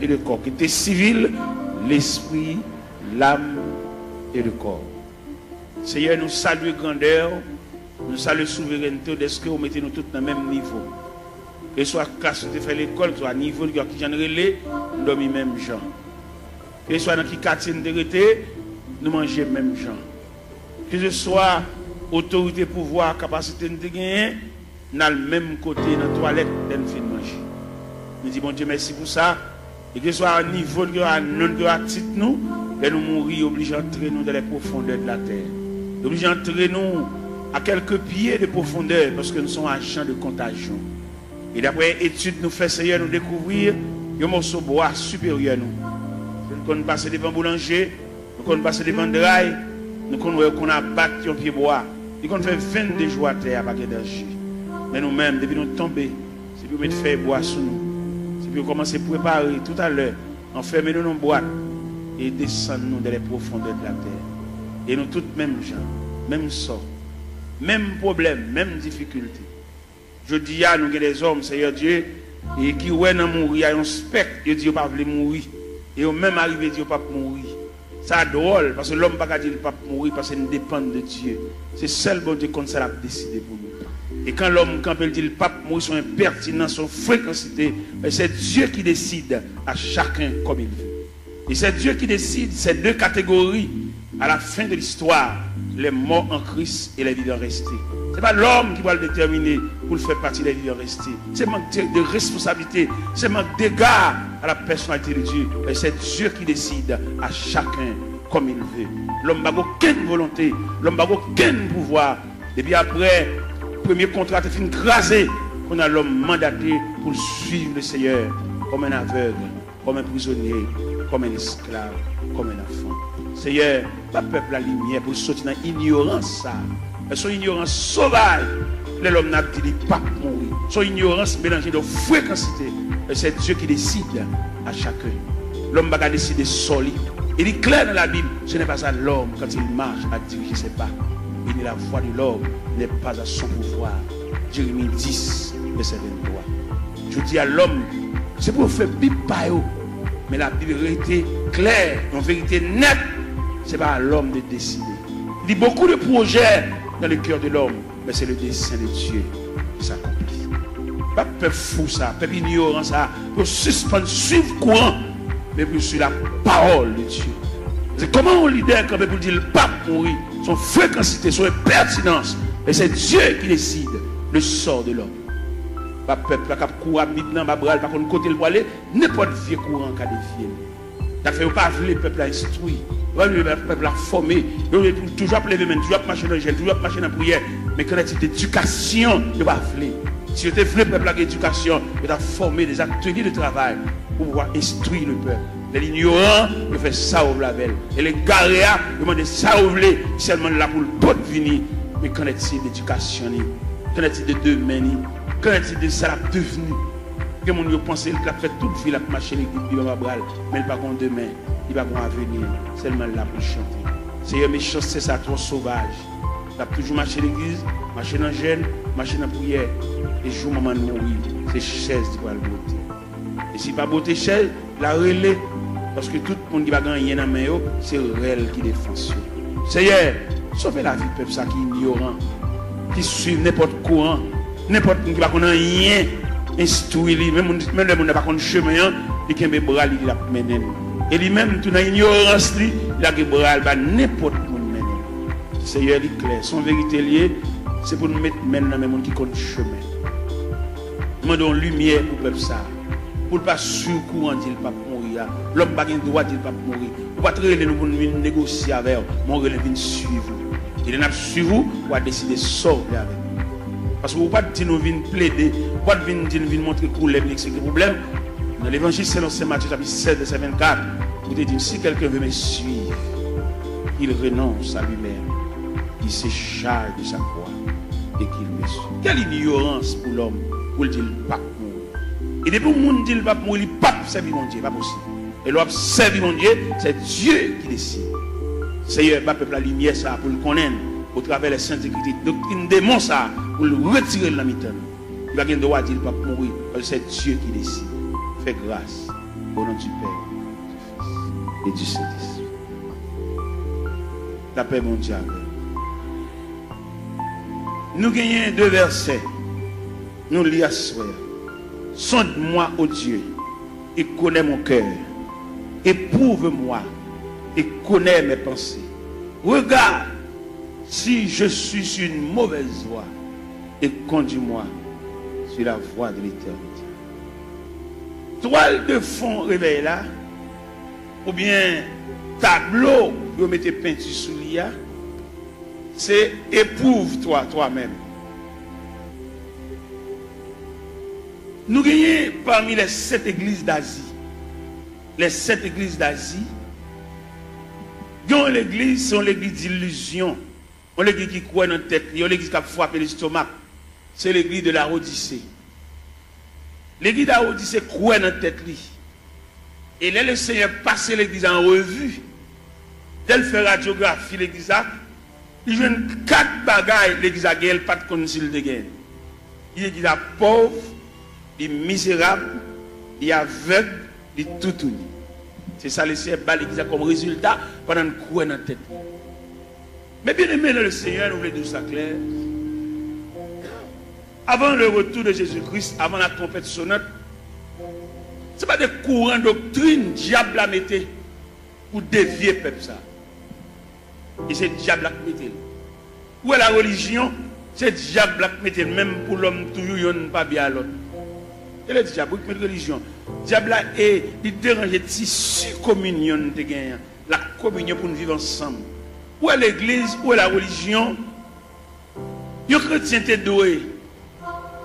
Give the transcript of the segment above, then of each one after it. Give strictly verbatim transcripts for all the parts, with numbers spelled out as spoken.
et de corps, qui était civil, l'esprit, l'âme et le corps. Seyè, nou salye grandè w, nou salye souverènte w, dèske w mete nou tout nan menm nivo. Keswa klas nou te fè lekòl, keswa nivo l, kijan n rele, nou dòmi menm jan. Keswa nan ki katye n te rete, nou manje menm jan. Keswa otorite, pouvwa, kapasite n te genyen, n al menm kote nan twalèt lè n fin manje. Nou di Bondye mèsi pou sa. E keswa nivo n, keswa non n, keswa tit nou, lè nou mouri, yo oblije antre nou dans les profondeurs de la terre. Yo oblije antre nou à quelques pieds de profondeur, paske nou se yon ajan de kontajyon. E daprè etid nou fè, Seyè, nou dekouvri yon mòso bwa siperyè nou. Nou konn pase devan boulanje, nou konn pase devan dray, nou konn wè yo konn abat yon pye bwa. Li konn fè venndde jou atè a, pa gen danje. Men nou menm, depi nou tonbe, se pou yo met fèy bwa sou nou. Se pou yo kòmanse prepare toutalè, anfèmen nou nan bwat e desann nou dans les profondeurs de la terre. E nou tout menm jan, menm sò, menm pwoblèm, menm difikilte. Jodi a, nou gen dèzòm, Seyè Dye, e ki wè nan mouri a yon spèk, yo di yo pa vle mouri. E yo menm arive di yo p ap mouri. Sa dwòl, paske lòm pa ka di l p ap mouri, paske n depann de Dye. Se sèl Bondye konn sa l ap deside pou nou. E kan lòm kanpe, l di l p ap mouri, se yon enpètinans, se yon frekansite, men c'est Dieu qui décide à chacun comme il veut. Et c'est Dieu qui décide ces deux catégories à la fin de l'histoire, les morts en Christ et les vivants restés. Se pa lòm ki pral detèmine pou l fè pati des vivants restés. Se mank de, de responsablite, se mank dega à la personnalité de Dieu. Et c'est Dieu qui décide à chacun comme il veut. Lòm pa gen okenn volonte, lòm pa gen okenn pouvwa. Depi aprè premye kontra te fin kraze, kounye a lòm mandate pou l suiv le Seyè kòm un aveugle, comme un prisonnier, comme un esclave, comme un enfant. Seyè, ba pèp la limyè pou l soti nan inyorans sa a. Se yon inyorans sovaj. Lè lòm nan ap di li p ap mouri. Se yon inyorans melanje de frekansite. Et c'est Dieu qui décide à chacun. Lòm pa ka deside sò li. E li klè nan Labib, ce n'est pas à l'homme quand il marche à diriger ses pas. Et ni la voix de l'homme n'est pas à son pouvoir. Jérémie dix, verset vingt-trois. Jodi a, lòm, se pou yo fè bib pa yo. Men Labib rete klè, yon verite nèt, se pa a lòm de deside. Il dit beaucoup de projets dans le cœur de l'homme, mais c'est le dessein de Dieu qui s'accomplit. Ba pèp fou sa, pèp inyoran sa, pou yo sispann suiv kouran, men pou yo suiv la parole de Dieu. Se kòman yon lidè kanpe pou l di l p ap mouri? Se yon frekansite, se yon enpètinans. Et c'est Dieu qui décide le sort de l'homme. Ba pèp la k ap kouri ap bib nan, ba bra l, pa konn kote l prale, nenpòt vye kouran ka devye l. Sa fè yo pa vle pèp la enstwi, yo pa vle pèp la fòme, yo vle toujou ap leve men, toujou ap mache nan jèn, toujou ap mache nan priyè. Men qu'en est-il d'éducation? Yo pa vle. Si yo te vle pèp la gen edikasyon, yo t ap fòme des ateliers de travail pour pouvoir instruire le peuple. Lè l inyoran, yo fè sa yo vle avè l. E lè l egare a, yo mande sa yo vle, sèlman l la pou l pot vini. Men qu'en est-il d'éducation li? Qu'en est-il de demen li? Qu'en est-il de sa l ap devni? Gen moun yo panse l k ap fè tout vi l ap mache legliz, li pa bral, men l pa gon demen, li pa gon avenir, sèlman l la pou l chante. Seyè, mechanste sa twò sovaj. L ap toujou mache legliz, mache nan jèn, mache nan priyè. E jou manman l mouri, se chèz li pral bwote. E si l pa bwote chèz, l a rele, paske tout moun ki pa gen anyen nan men yo, se rèl ki defans yo. Seyè, sove lavi pèp sa ki inyoran, ki suiv nenpòt kouran, nenpòt moun ki pa konn anyen enstwi li, menm moun, menm lè moun nan pa konn chemen an, li kenbe bra l, li di l ap mennen l. E li menm tou nan inyorans li, li lage bra l ba nenpòt moun mennen l. Seyè, li klè, se yon verite l ye, se pou n met men n nan men moun ki konn chemen. Mande yon limyè pou pèp sa, pou l pa swiv kouran di l p ap mouri a. Lòm pa gen dwa di l p ap mouri. Ou pa t rele nou pou n vin negosye avè w, men w rele n vin swiv ou. E lè n ap swiv ou, w a deside sa w vle avè nou. Paske ou pa t di nou vin plede, ou pa t vin di n vin montre koulè, vin eksplike pwoblèm. Nan Levanjil selon Sen Matye chapit sèz, vèsè vennkat, ou te di m, si quelqu'un veut me suivre, qu'il renonce à lui-même, qu'il se charge de sa croix et qu'il me suive. Quelle ignorance pou lòm, pou l di l p ap mouri. E depi yon moun di l p ap mouri, li p ap sèvi Bondye, pa posib. E lè w ap sèvi Bondye, c'est Dieu qui décide. Seyè, ba pèp la limyè sa a pou l konnen l, au travers les saintes écritures, doktrin demon sa a, pou l retire l nan mitan nou. Li pa gen dwa di l p ap mouri, paske c'est Dieu qui décide. Fè gras. Au nom du Père, du Fils et du Saint-Esprit. Lapè Bondye avè w. Nou genyen de vèsè nou li aswè a. Sonde-moi, ô Dieu, et connais mon cœur. Éprouve-moi et connais mes pensées. Regarde si je suis sur une mauvaise voie et conduis-moi sur la voie de l'éternité. Twal de fon revèy la, oubyen tablo pou yo mete penti sou li a, se Éprouve-toi toi-même. Nou genyen pami les sept églises d'Asie, les sept églises d'Asie, gen yon legliz, se yon legliz ilizyon, yon legliz ki kwè nan tèt li, yon legliz k ap frape lestomak. Se legliz de Laodise. Legliz Laodise kwè nan tèt li. E lè Lesenyè pase legliz la an revi, lè l fè radyografi legliz la, li jwenn kat bagay legliz la genyen, l pa t konn si l te genyen. Li legliz la pòv, li mizerab, li avèg, li toutouni. Se sa Lesenyè ba legliz la kòm rezilta pandan n kwè nan tèt li. Men byeneme nan Lesenyè, nou vle di w sa klè. Avant le retour de Jésus-Christ, avant la trompette sonnante, se pa de kouran doktrin dyab la mete pou devye pèp sa. E se dyab la k mete l. Ou wè la relijyon, se dyab la k mete l, menm pou lòm toujou yonn pa byen a lòt. Se le dyab wi k met relijyon. Dyab la, e, li deranje tisi kominyon n te genyen an, la kominyon pou n viv ansanm. Ou wè legliz, ou wè la relijyon, yon kretyen te dwe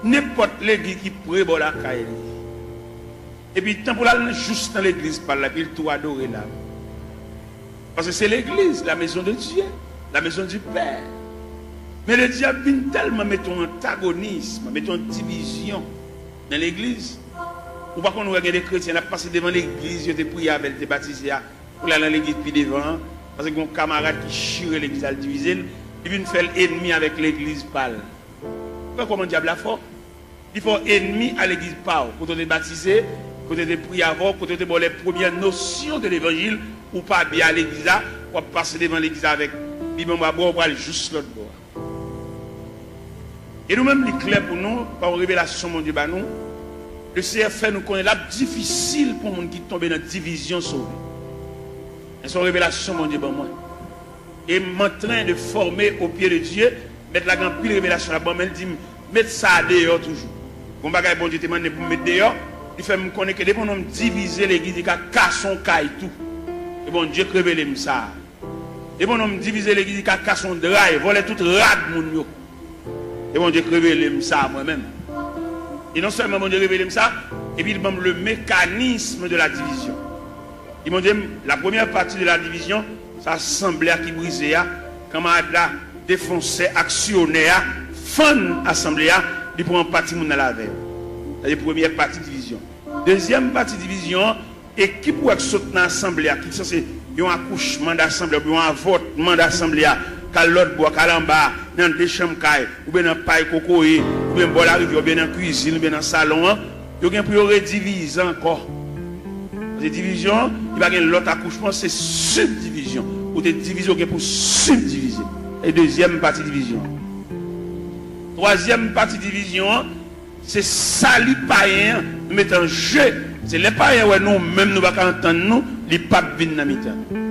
nenpòt legliz ki pre bò lakay li. Epi tan pou l al nan, jis nan legliz pa l la, epi l tou adore la. Paske se legliz, la maison de Dieu, la maison du Père. Men le dyab vin tèlman mete yon antagonism, mete yon divizyon nan legliz. Ou pa konn wè gen de kretyen, l ap pase devan legliz yo te priye avè l, te batize a, pou l al nan legliz pi devan an, paske gen yon kamarad ki chire legliz la, l divize l, li vin fè l enmi avèk legliz pa l. Ou wè kòman dyab la fò? Li fè w enmi a legliz pa w, kote w te batize, kote w te priye avè w, kote w te ba w les premières notions de l'évangile, ou pa byen a legliz la, w ap pase devan legliz la avèk Bib anba bra w, ou pral jis lòt bò a. E nou menm, li klè pou nou, pa yon revelasyon Bondye ba nou, Lesenyè fè nou konnen l ap difisil pou yon moun ki tonbe nan divizyon sove. Men se yon revelasyon Bondye ban mwen. E m antren de fòme au pied de Dieu, Mèt la gen anpil revelasyon l ap ban, men l di m, met sa a deyò toujou. Gon bagay Bondye te mande m pou m met deyò, li fè m konnen ke depi yon nonm divize legliz, li ka kase yon kay tou. E Bondye k revele m sa a. Depi yon nonm divize legliz, li ka kase yon dra, vòlè tout rad moun yo. E Bondye k revele m sa a mwen menm. E non sèlman Bondye revele m sa, epi li ban m le mécanisme de la division. Li montre m, la première partie de la division, se asanble a ki brize a, kanmarad la, defonsè, aksyonè a, fann asanble a, li pran pati moun nan l avè yo. Sa se premyè pati divizyon. Dezyèm pati divizyon an, ekip ou wè k sot nan asanble a, ki sanse yon akouchman dasanble a, oubyen yon avòtman dasanble a, k al lòt bò a, k al anba a, nan de chanm kay, oubyen nan pay kokoye, oubyen bò larivyè, oubyen nan kwizin, oubyen nan salon an, yo gen pou yo redivize ankò. Paske divizyon an, li pa gen lòt akouchman, se sibdivizyon. Ou te divize, ou gen pou sibdivize. E dezyèm pati divizyon an. Twazyèm pati divizyon an, se sali payen an, nou mete an je. Se lè payen an wè nou menm, nou pa ka antann nou, li p ap vin nan mitan nou.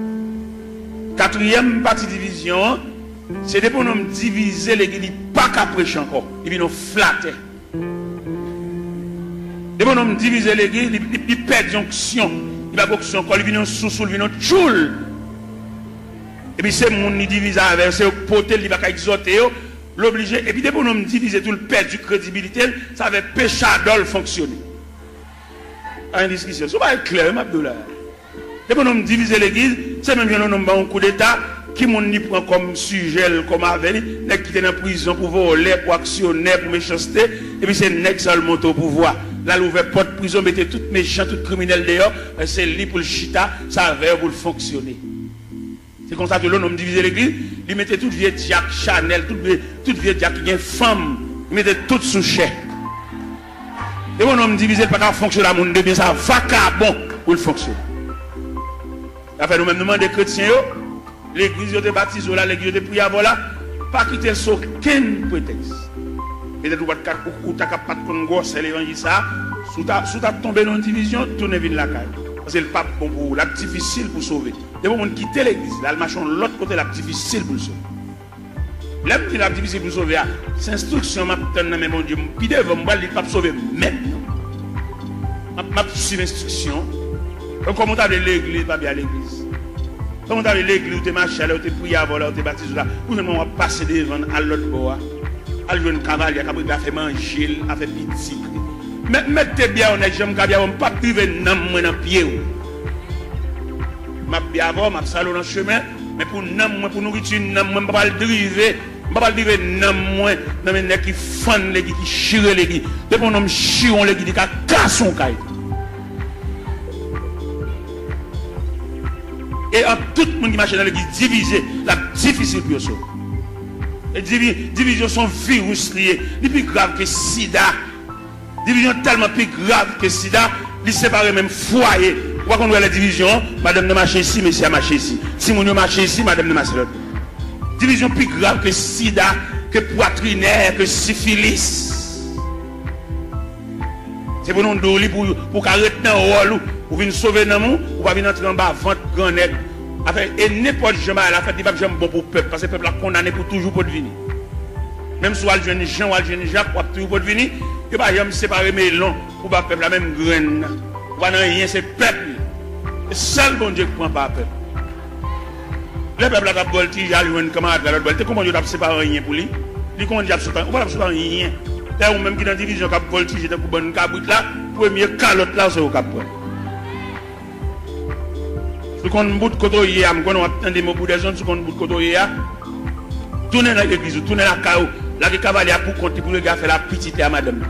Katriyèm pati divizyon an, se depi yon nonm divize legliz, li pa ka preche ankò. Li vin yon flatè. Depi yon nonm divize legliz, li, li, li pèdi onksyon. Li pa gen onksyon ankò, li vin yon sousou, li vin yon tchoul. Epi se moun li divize avè yo, se yo k pote l, li pa ka egzòte yo, l oblije. Epi depi yon nonm divize tou, l pèdi kredibilite l, sa fè pechadò l fonksyone. Pa gen diskisyon. Se yon bagay klè wi m ap di w la. Depi yon nonm divize legliz, se menm jan yon nonm ba yon koudeta, ki moun li pran kòm sijè l, kòm avè li, nèg ki te nan prizon pou vòlè, pou aksyonè, pou mechanste, epi se nèg sa yo l monte o pouvwa. L al ouvè pòt prizon, mete tout mechan, tout kriminèl deyò, se li pou l chita, se avè yo pou l fonksyone. Se konsa tou lè yon nonm divize legliz, li mete tout vye dyak Chanèl, tout vye, tout vye dyak ki gen fanm, li mete tout sou chè. Depi yon nonm divize, l pa ka fonksyone a moun de byen, se yon vakabon. pou l fonksyone. Sa fè nou menm nou mande kretyen yo, legliz yo te batize w la, legliz yo te priye avè w la, pa kite l sou okenn pretèks. Petèt ou pa t ka, ou, ou ta ka pa t konn gwosè levanjil sa a, si w ta, si w ta tonbe nan yon divizyon, tounen vin lakay ou. Paske l p ap bon pou ou, l ap difisil pou w sove. Depi yon moun kite legliz, l al mache yon lòt kote, l ap difisil pou l sove. Lè m di l ap difisil pou sove a, se enstriksyon m ap tann nan men Bondye. Pi devan, m pral di l p ap sove menm non. M ap, m ap swiv enstriksyon. Kòm ou ta vle legliz, pa vle al legliz. Kòm ou ta vle legliz, ou te mache la, ou te priye avè w la, ou te batize w la. Pou jwenn w ap pase devan, al lòt bò a. Al jwenn kavalye a k ap regle afè manje l, afè pitit li. Mèt, mèt te byen onèt, jan m ka byen avè w, m p ap drive nanm mwen nan pye w. M ap byen avè w, m ap sale w nan chemen, men pou nanm mwen, pou nouriti nanm mwen, m pa pral drive, m pa pral drive nanm mwen nan men nèg ki fann legi, ki chire legi. Depi yon nonm chire yon legi, li ka kase yon kay. E ant tout moun ki mache nan legliz divize, l ap difisil pou yo sove. E divi-, divizyon se yon viris li ye. Li pi grav ke sida. Divizyon tèlman pi grav ke sida, li separe menm fwaye. Ou pa konn wè lè divizyon, madanm nan mache isi, mesye a mache isi. Timoun yo mache isi, madanm nan mache lòt. Divizyon pi grav ke sida, ke pwatrinè, ke sifilis. Se pou nou di w li pou, pou w ka ret nan wòl ou. Ou vin sove nanm ou, ou pa vin antre anba vant gran nèg. Afè, e nenpòt jan bagay la fèt, li p ap janm bon pou pèp, paske pèp la kondane pou toujou pot vini. Menm si w al jwenn Jan, w al jwenn Jak, w ap toujou pot vini. Yo pa janm separe melon pou ba pèp la, menm grenn nan. Ou pa nan anyen, se pèp li. Se sèl Bondye k pran pa pèp. Lè pèp la t ap vòltije al jwenn kanmarad la lòt bò, li te konprann yo t ap separe anyen pou li. Li konprann li t ap sot anyen. Ou pa t ap sot anyen. Lè ou menm ki nan divizyon k ap vòltije tankou bann kabrit la, premye kalòt la, se ou k ap pran. Si w konn bout kote w ye a, m konnen w ap tande m obout dèzonn, si w konn bout kote w ye a, tounen nan legliz ou, tounen lakay ou, lage kavalye a pou kont li pou l regle afè l a pitit li a madanm li.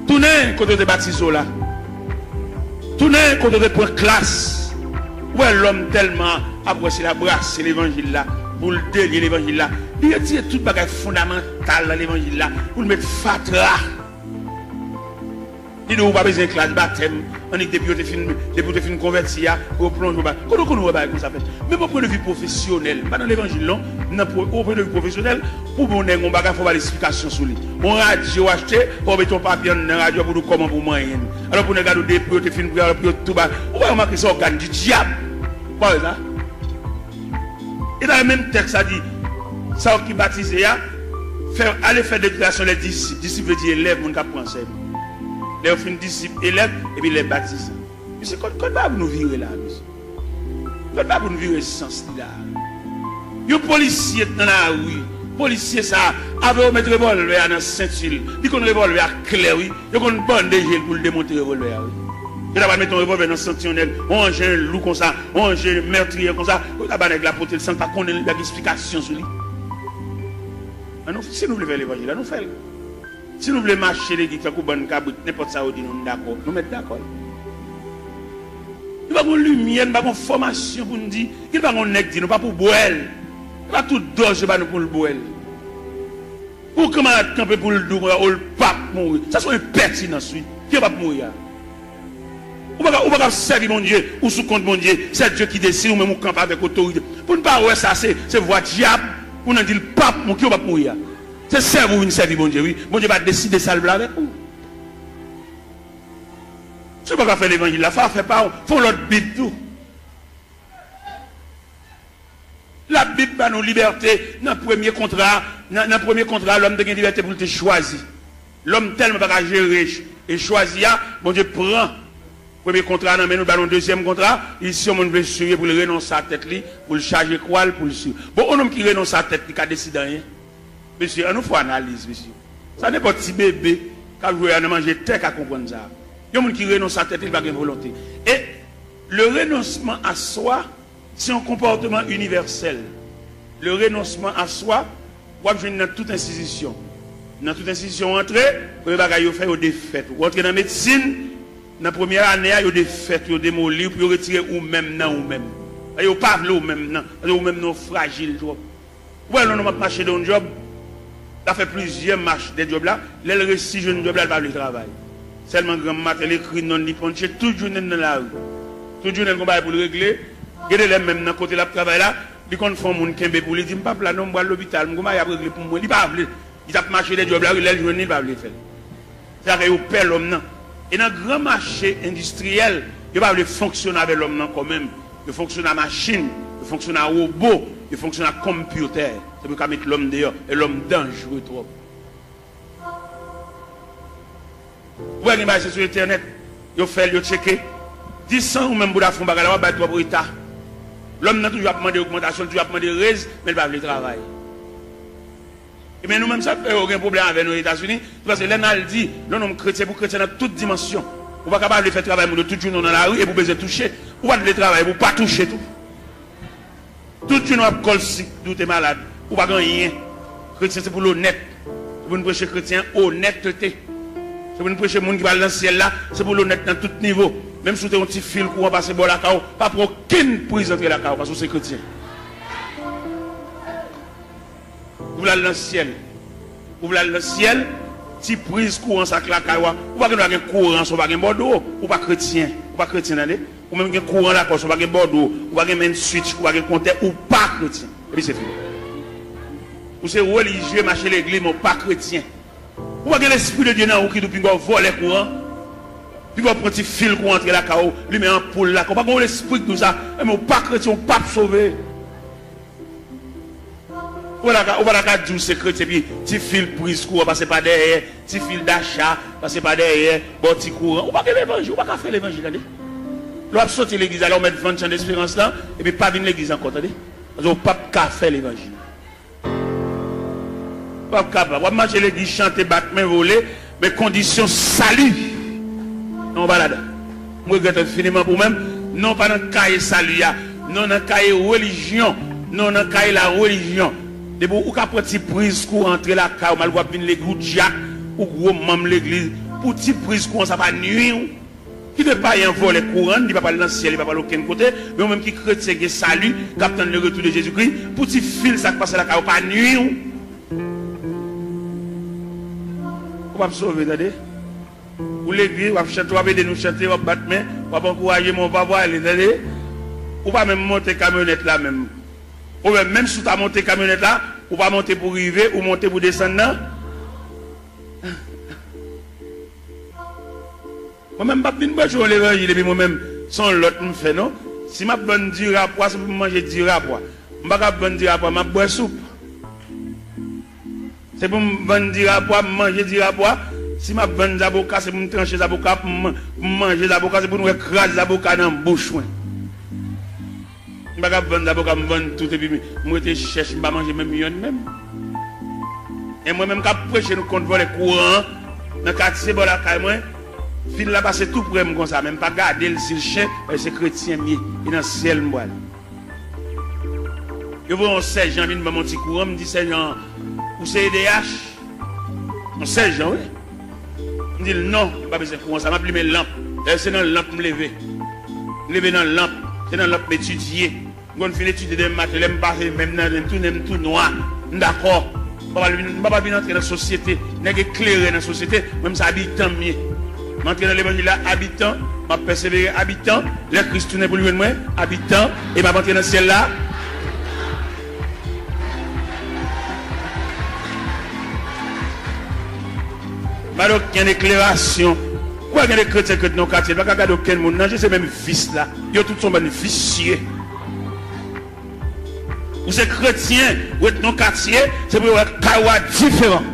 Tounen kote w te batize w la. Tounen kote w te pran klas. Ou wè lòm tèlman ap wè se la brase levanjil la, pou l delye levanjil la. Li retire tout bagay fondamantal nan levanjil la, pou l met fatra. Li di w ou pa bezwen klas batèm, annik depi yo te fin, depi w te fin konvèti a, pou yo plonje w ba. Kote w konn wè bagay konsa fèt? Menm o pwen de vi pwofesyonèl, m pa nan levanjil non, nan pwo-, o pwen de vi pwofesyonèl, pou bon nèg yon bagay, fò w ba l esplikasyon sou li. Yon radyo w achte, fò w mete yon papye anndan radyo a pou di w kòman pou w manyen l. Alò pou nèg la di w depi yo te fin priye, alò pou yo tou ba. Ou pa remakè se ògàn di dyab? Ou pa wè sa? E dayè menm tèks la di, sa yo ki batize a, fè, ale fè deklarasyon lè disip. Disip vle di elèv, moun k ap pran ansèyman. Lè yo fin disip, elèv, epi lè batizan. Mesye, kot, kot bagay pou nou vire la, mesye? Kot bagay pou nou vire sans li la? Yon polisye t nan lari. Polisye sa, avè yo met revòlvè a nan senti l. Li konn revòlvè a klè, wi. Yo konn bande je l pou l demonte revòlvè a, wi. Yo ta pral mete yon revòlvè nan senti yon nèg, yon anjen lou konsa, yon anjen mètriyè konsa, yo ta ba nèg la pote l san l pa konnen, li pa gen esplikasyon sou li. Ann nou, si nou vle fè levanjil, ann nou fè l. Si nou vle mache legliz tankou bann kabrit, nenpòt sa yo di nou, nou dakò, nou mèt dakò. Nou pa gon limyè, nou pa gon fòmasyon pou n di, ki pa gon nèg di nou, pa pou bwè l. Se pa tout dòz yo ba nou pou l bwè l. Pou yon kanmarad kanpe pou l di w, o, l p ap mouri. Sa se yon enpètinans, wi. Ki p ap mouri a? Ou pa ka, ou pa ka sèvi Bondye, ou sou kont Bondye. Se Dye ki deside, ou menm ou kanpe avèk otorite. Pou n pa wè sa, se, se vwa dyab, pou n di l p ap mouri. Ki p ap mouri a? Se sèvi ou vin sèvi Bondye, wi. Bondye pa deside sa l vle avèk ou. Si w pa ka fè levanjil la, fè afè pa w, fè yon lòt Bib tou. Labib ba nou libète nan premye kontra, nan, nan premye kontra, lòm te gen libète pou l te chwazi. Lòm tèlman pa ka jere ch-, e chwazi a, Bondye pran premye kontra nan men nou, ba nou dezyèm kontra, li di si yon moun vle swiv li, pou l renonse a tèt li, pou l chaje kwa l, pou l swiv. Bon, yon nonm ki renonse a tèt li ka deside anyen? Mesye, ann nou fè analiz, mesye. Sa nenpòt ti bebe k ap jwe a nan manje tè ka konprann sa. Yon moun ki renonse a tèt li, li pa gen volonte. E le renoncement à soi, se yon konpòtman inivèsèl. Le renoncement à soi, w ap jwenn nan tout enstitisyon. Nan tout enstitisyon w antre, premye bagay yo fè, yo defèt ou. Ou antre nan medsin, nan premyè ane a, yo defèt ou, yo demoli w pou yo retire ou menm nan ou menm. Yo pa vle ou menm nan, paske ou menm nan w frajil twòp. Ou wè lè yon nonm ap mache de yon djòb, l ap fè plizyè mach de djòb la, lè l resi jwenn djòb la, l pa vle travay. Sèlman granm maten, l ekri non l, li ponche tout jounen l nan lari. Tout jounen l gon bagay pou l regle. Gen de lè menm nan kote l ap travay la, li konn fè yon moun kenbe pou li, di, "M p ap la non, m pral lopital, m gon bagay ap regle pou mwen." Li pa vle. Li t ap mache dèyè dyòb la, wi, lè l jwenn li, li pa vle fè l. Se sa fè yo pè lòm nan. E nan gran mache endistriyèl, yo pa vle fonksyone avè lòm nan kò menm. Yo fonksyone a machin, yo fonksyone a wobo, yo fonksyone a konpyitè. Se pou yo ka met lòm deyò, e lòm danjre twòp. Ou wè gen bagay se sou entènèt, yo fè l, yo tcheke. Di san ou menm pou w ta fè yon bagay la, w ap bay twòp reta. Lòm nan toujou ap mande ogmantasyon, toujou ap mande rèz, men l pa vle travay. Ebyen, nou menm sa k fè yo gen pwoblèm avè nou Etazini, se paske lè n al di, lè yon nonm kretyen, pou kretyen nan tout dimansyon. Ou pa ka pa vle fè travay moun yo tout jounen w nan lari, epi w bezwen touche. Ou pa t vle travay, epi w pa touche tou. Tout jounen w ap kòl sik, di w te malad. Ou pa gen anyen. Kretyen se pou l onèt. Se pou n preche kretyen onètete. Se pou n preche moun ki pral nan syèl la, se pou l onèt nan tout nivo. Menm si w te yon ti fil kouran pase bò lakay w, pa pran okenn priz antre lakay w, paske w se kretyen. Ou vle al nan syèl. Ou vle al nan syèl, ti priz kouran sa k lakay w a. Ou pa gen dwa gen kouran san w pa gen bòdwo. Ou pa kretyen. Ou pa kretyen, tande. Ou menm gen kouran lakay w san w pa gen bòdwo. Ou pa gen menn switch, ou pa gen kontè, ou pa kretyen. Epi se fini. Ou se relijye, mache legliz, men ou pa kretyen. Ou pa gen Lespri de Dye nan ou ki di w pinga w vòlè kouran. Pinga w pran ti fil kouran antre lakay w, limen anpoul lakay w. Ou pa gen yon lespri ki di w sa. Enben, ou pa kretyen, ou p ap sove. Ou pa ta ka, ou pa ta ka di w se kretyen, epi ti fil priz kouran pase pa dèyè, ti fil dacha pase pa dèyè, ba w ti kouran. Ou pa gen levanjil, ou pa ka fè levanjil, tande. Lè w ap soti legliz la, lè w mèt vann chan desperans lan, epi pa vin legliz ankò, tande. Paske w p ap ka fè levanjil. W ap kapab. W ap mache legliz, chante, bat men, vole, men kondisyon sali, non, w pa ladan. M regrèt enfiniman pou mwen. Non, w pa nan kaye sali a. Non, w nan kaye relijyon. Non, w nan kaye larelijyon. Depi w ka pran ti priz kouran antre lakay w, malgre w ap vin legliz, ou dyak, ou gwo manm legliz, pou ti priz kouran sa pa nwi w. Kite payen an vòlè kouran, li pa pral nan syèl, li pa pral okenn kote, men ou menm ki kretyen gen sali, k ap tann le retour de Jezikri, pou ti fil sa k pase lakay ou pa nwi w. Ou p ap sove, tande. Ou legliz, w ap chante, w ap ede nou chante, w ap bat men, w ap ankouraje, men w pa pwale, tande. Ou pa menm monte kamyonèt la menm. Ou menm, menm si w ta monte kamyonèt la, ou pa monte pou rive, ou monte pou desann nan. Mwen menm, m p ap vin preche yon levanjil epi mwen menm, se yon lòt m fè, non. Si m ap vann diri a pwa, se pou m manje diri a pwa. M pa ka ap vann diri a pwa, m ap bwè soup. Se pou m vann diri a pwa, m manje diri a pwa. Si m ap vann zaboka, se pou m tranche zaboka, pou m, pou m manje zaboka, se pou nou wè kras zaboka nan bouch mwen. M pa ka vann zaboka, m vann tout epi m, m rete chèch, m pa manje menm yonn menm. E mwen menm k ap preche nou kont vòlè kouran an, nan katye bò lakay mwen, fil la pase tou prè m konsa, men m pa gade l si l chen, paske se kretyen m ye, e nan syèl m pral. Yo voye yon sèjan vin ban m yon ti kouran, m di sèjan an, "Ou se E D H?" Yon sèjan, wi. M di l, "Non, m pa bezwen kouran sa, m ap limen lanp." Dayè, se nan lanp m leve. M leve nan lanp, se nan lanp m etidye. M konn fin etidye demen maten, lè m pase men m nan nen m, tou nen m tou nwa. M dakò. M pa pral vin, m pa pral vin antre nan sosyete. Nèg eklere nan sosyete, mwen m se abitan m ye. M antre nan levanjil la abitan, m ap pèsevere abitan. Lè Kris tounen pou l jwenn mwen, abitan, e m ap antre nan syèl la. M pa gen okenn eklerasyon. Ou wè gen de kretyen k ret nan yon katye, pa ka gade okenn moun nan je, se menm vis la. Yo tout se yon bann visye. Ou se kretyen, ou ret nan yon katye, se pou yo wè kay ou a diferan.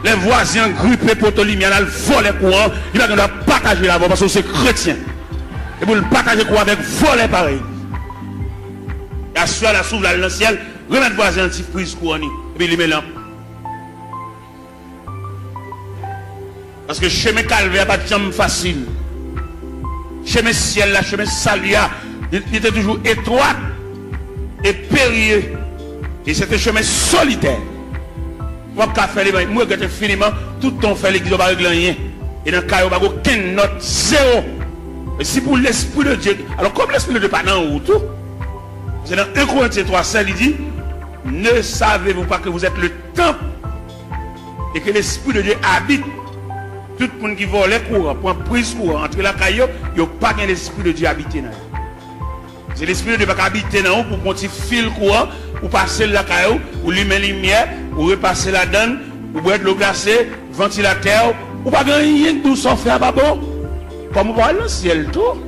Lè vwazen an gripe poto limyè l al vòlè kouran, li pa gen dwa pataje l avè w paske w se kretyen. E pou l pataje kouran avèk vòlè parèy li. E aswè a la, si w vle al nan syèl, remèt vwazen an ti priz kouran li, epi limen lanp. Paske chemen kalvè a pa t janm fasil. Chemen syèl la, chemen sali a, li, li te toujou etwat e perye. E se te chemen solitè. W ap ka fè levanjil. Mwen regrèt enfiniman, tout tan w fè legliz, w pa regle anyen. E nan kay ou, pa gen okenn nòt, zewo. E si pou Lespri de Dye, alò, kòm Lespri de Dye pa nan ou tou, se nan en Korentyen twa sèz, li di, "Ne savez-vous pas que vous êtes le temple et que l'Esprit de Dieu habite Tout moun ki vòlè kouran, pran priz kouran, antre lakay yo, yo pa gen Lespri de Dye abite nan yo. Si Lespri de Dye pa ka abite nan ou, pou pran ti fil kouran, ou pase l lakay ou, ou limen limyè, ou repase ladann, ou bwè dlo glase, vantilatè, ou pa gen anyen k di w sa w fè a pa bon. Kòm ou pa al nan syèl tou,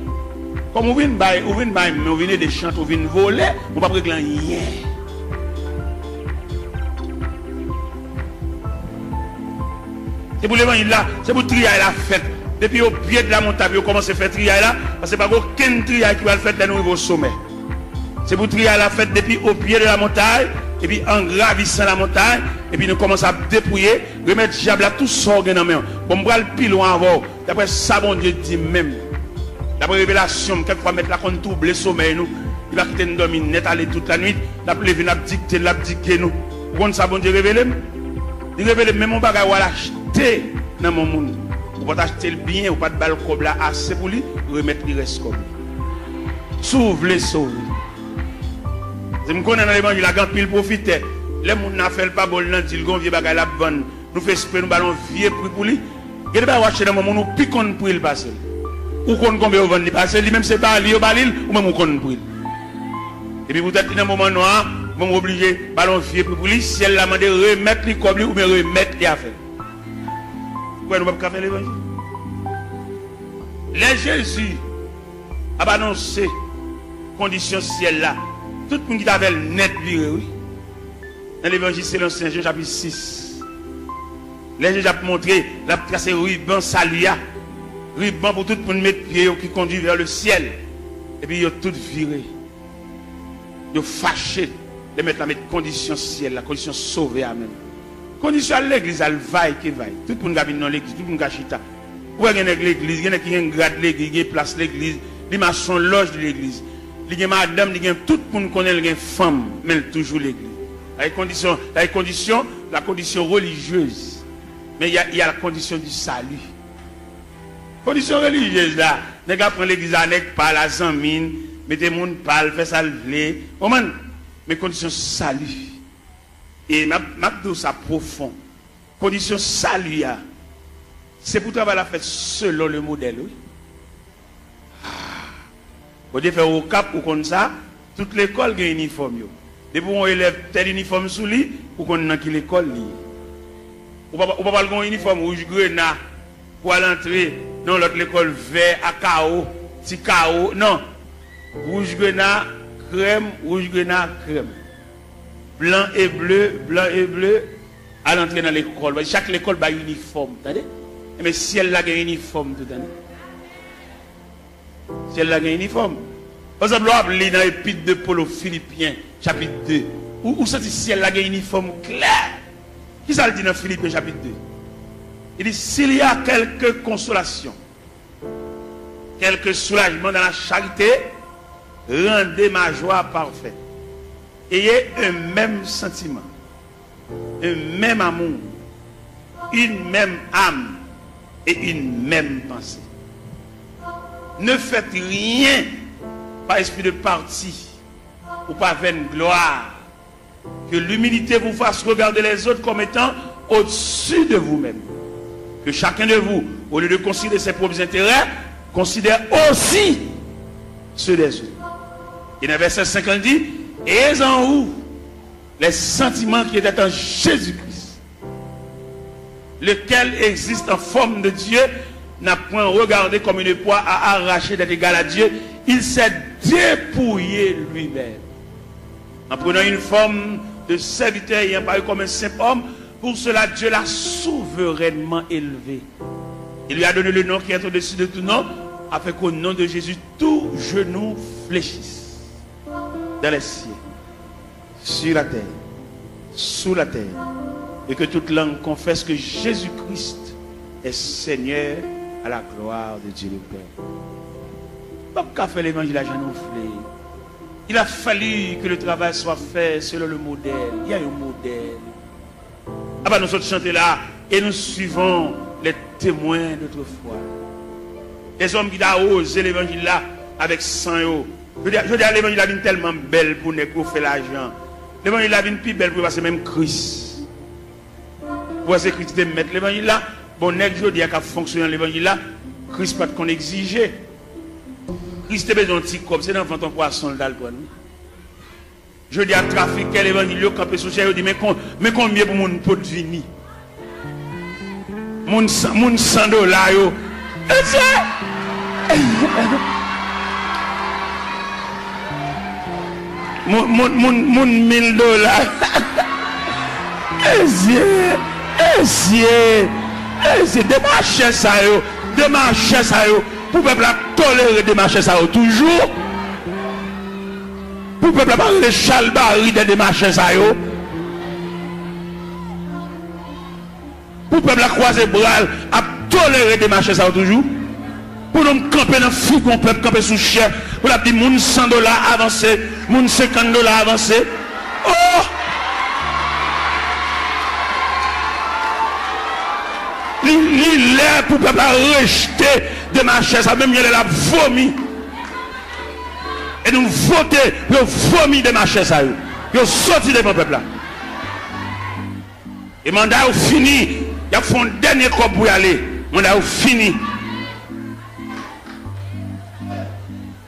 kòm ou vin bay, ou vin bay men, ou vin ede chante, ou vin vole, ou p ap regle anyen. Se pou levanjil la, se pou triyay la fèt. Depi o pye de la montay pou yo kòmanse fè triyay la, paske pa gen okenn triyay ki pral fèt lè nou rive o somè. Se pou triyay la fèt depi o pye de la montay, epi an gravisan la montay, epi nou kòmanse ap depouye, remèt dyab la tout sa w gen nan men w. Bon, m pral pi lwen avè w. Daprè sa Bondye di m menm, daprè revelasyon m, kèk fwa Mèt la konn twouble somèy nou. Li pa kite n dòmi nèt ale tout lannuit. L ap leve, l ap dikte, l ap dike nou. Ou konn sa Bondye revele m? Li revele m menm yon bagay w al achte nan men yon moun. Ou pa t achte l byen, ou pa t ba l kòb la ase pou li, remèt li rès kòb li. Si w vle sove. Se m konnen nan levanjil la gen anpil pwofitè. Lè moun nan fè l pa bon, l nan di l gen yon vye bagay l ap vann. Nou fè espre nou ba l yon vye pri pou li. Gen de bagay w achte nan men moun ou pi konn pri l pase l. Ou konn konbyen yo vann li pase l, li menm se ba li yo ba li l, ou menm ou konn pri l. Epi poutèt li nan moman nwa a, ou menm ou oblije ba l yon vye pri pou li, syèl la mande remèt li kòb li oubyen remèt li afè l. Ou kwè nou p ap ka fè levanjil? Lè Jezi ap anonse kondisyon syèl la, tout moun ki t avè l nèt vire, wi. Nan Levanjil selon Sen Jan, chapit sis, lè Jezi ap montre, l ap trase riban sali a, riban pou tout moun met pye yo ki kondui vè le syèl, epi yo tout vire. Yo fache lè Mèt la met kondisyon syèl la, kondisyon sove a menm. Kondisyon al legliz, al vay ke vay. Tout moun ka vin nan legliz, tout moun ka chita. Ou wè gen nèg legliz, gen nèg ki gen grad legliz, gen plas legliz, li mache yon lòj legliz. Li gen madanm, li gen tout moun konnen l gen fanm, men l toujou legliz. Sa e kondisyon, sa e kondisyon, la condition religieuse. Men y a, y a la condition du salut. Kondisyon relijyez la, nèg la pran legliz la, nèg pa l, a zanmi l, mete moun pa l, fè sa l vle. Konprann? Men kondisyon sali. E m ap, m ap di w sa pwofon. Kondisyon sali a, se pou travay la fèt selon le modèl, wi. Ah. Bondye fè w Okap, ou konn sa, tout lekòl gen inifòm yo. Depi w yon elèv tèl inifòm sou li, ou konn nan ki lekòl li ye. Ou pa, ou pa pral gen yon inifòm wouj grena pou al antre nan yon lòt lekòl vè a kawo, ti kawo, non. Wouj grena, krèm, wouj grena, krèm. Blan e ble, blan e ble, al antre nan lekòl. Chak lekòl bay inifòm, tande? Enben, syèl la gen inifòm tou, tande? Syèl la gen inifòm. Pa egzanp, lè w ap li nan Epître de Paul aux Philippiens, chapit de, ou, ou santi syèl la gen inifòm klè. Kisa l di nan Filipyen chapit de? Li di, s'il y a quelque consolation, quelque soulagement dans la charité, rendez ma joie parfaite. Ayez un même sentiment, un même amour, une même âme et une même pensée. Ne faites rien par esprit de parti ou par vaine gloire. Que l'humilité vous fasse regarder les autres comme étant au-dessus de vous-même. Que chacun de vous, au lieu de considérer ses propres intérêts, considère aussi ceux des autres. Et dans verset cinq, il dit, ayez en vous les sentiments qui étaient en Jésus-Christ, lequel existe en forme de Dieu, n'a point regardé comme une proie à arracher d'être égal à Dieu, il s'est dépouillé lui-même, en prenant une forme de serviteur, ayant paru comme un simple homme. Pour cela, Dieu l'a souverainement élevé et lui a donné le nom qui est au-dessus de tout nom, afin qu'au nom de Jésus, tout genou fléchisse dans les cieux, sur la terre, sous la terre, et que toute langue confesse que Jésus-Christ est Seigneur, à la gloire de Dieu le Père. P ap ka fè levanjil la jan nou vle. Il a fallu que le travail soit fait selon le modèle. Il y a un modèle. Apa nou sot chante la, et nous suivons les témoins d'autrefois. Dèzòm ki ta woze levanjil la avèk san yo. Jodi a, jodi a levanjil la vin tèlman bèl pou nèg yo fè lajan. Levanjil la vin pi bèl pou yo pase menm Kris. Ou wè se Kris ki te mèt levanjil la, Bon, nèg jodi a k ap fonksyone nan levanjil la, Kris pa t konn egzije. Kris te bezwen yon ti kòb, se nan vant yon pwason l t al pran l. Jodi a, trafikè levanjil yo kanpe sou chè, yo di, men, kon, men konbyen pou moun pot vini. Moun san, moun san dola yo. Mesye! Moun, moun, moun, moun mil dola. Mesye! Mesye! Mesye! Demachè sa yo! Demachè sa yo! Pou pèp la tolere demachè sa yo toujou! Pou pèp la pa rele chalbari dè demachè sa yo. Pou pèp la kwaze bra l ap tolere demachè sa yo toujou. Pou nou kanpe nan figi yon pèp kanpe sou chè. Pou l ap di moun san dola avanse, moun senkant dola avanse. Oh! Li, li lè pou pèp la rejte demachè sa yo, menm jan lè l ap vomi. E nou vote pou yo vomi demachè sa yo. Yo soti devan pèp la. E manda yo fini. Y ap fè yon dènye kòb pou y ale. Manda yo fini.